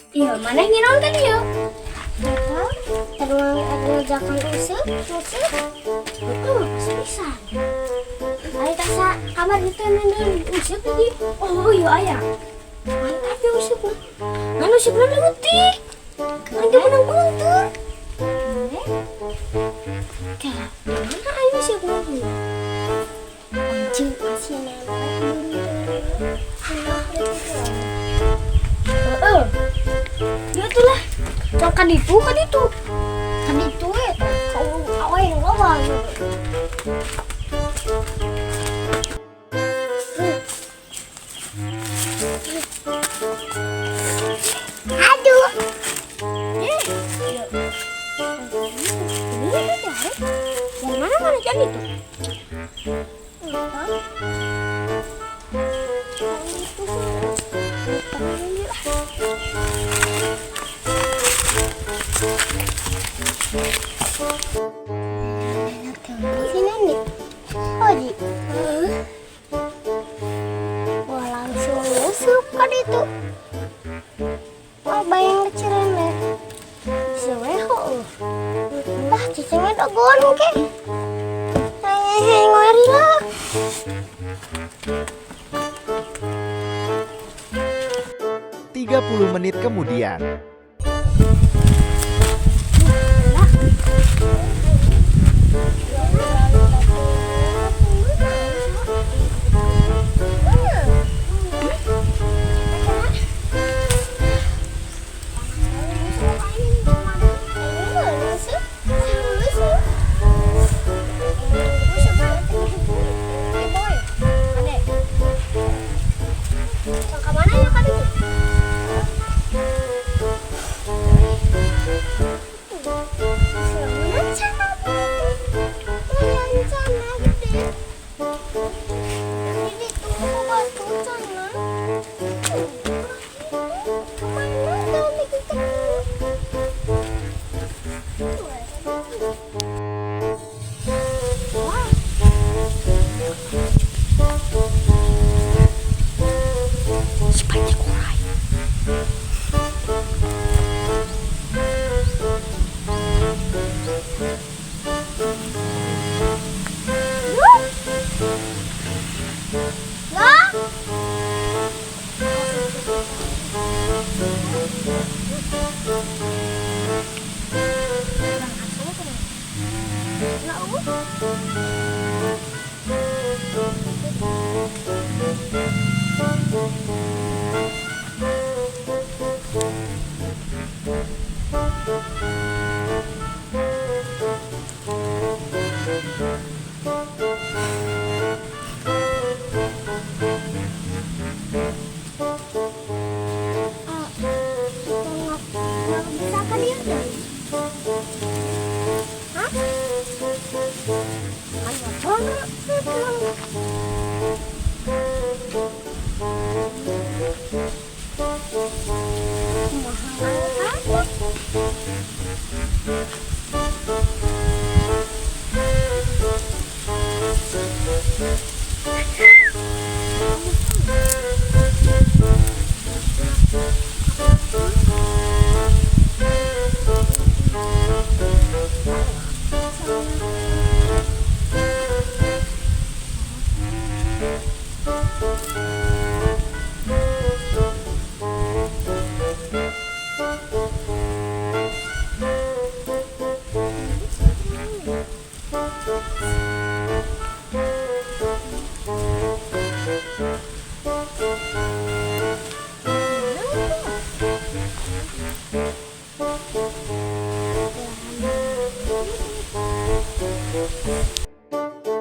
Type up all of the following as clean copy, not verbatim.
Iya, mana yang naon tadi ya? Eta, tadi ngajakan useup, useup. Heeh, pas pisan. Ayo tasa kamar itu nenen useup tadi. Oh iya aya. Mantap ya useupna. Ngan useupna leutik. Ngan teu meunang guntur. Eh? Kela, mana ayo useupna? Anjing asli nenek. Heeh. Ya itulah. Cong kan itu, kan itu. Kan itu ya, kau awal yang loba gitu. Aduh. Eh, iya. Ini itu teh, yang mana mana kan itu? Entah. Kan itu sih. Ini lah. Sini nih. Oh, di. Wah, langsung nguseup kan itu. Wah, bayang kecilin deh. Bisa weho. Lah, cicingnya dagoan ke. Hehehe, ngeri lah. 30 menit kemudian. Kemana ya kan itu? Rencana gede. Ini tunggu batu sana. Kemana tadi kita? Wah. Si Panji Kurai. Lah? Kurang asal tuh. Nggak uh. Ah, kita nggak bisa kan ya? Hah? Kan ngobrol nggak? Mahal apa?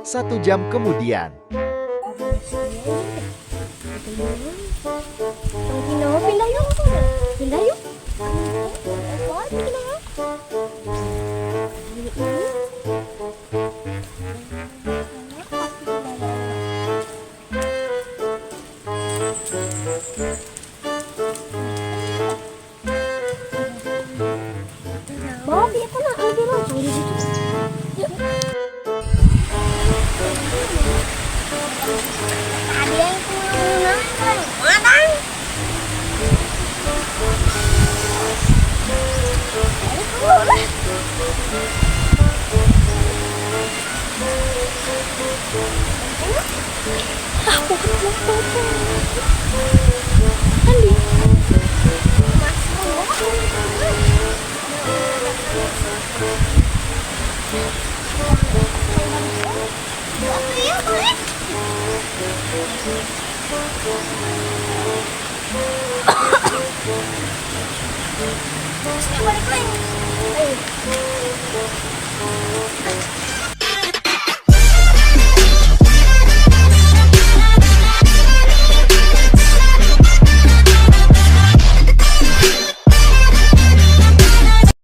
1 jam kemudian. Pindah, pindah yuk. Pindah yuk. Pindah yuk. Bawa dia kan lebih langsung di situ. Yuk. Tadi yang kemana kan? Aku ketemu Papa. Andi. Iya, balik. Terusnya balik lagi. Ayo.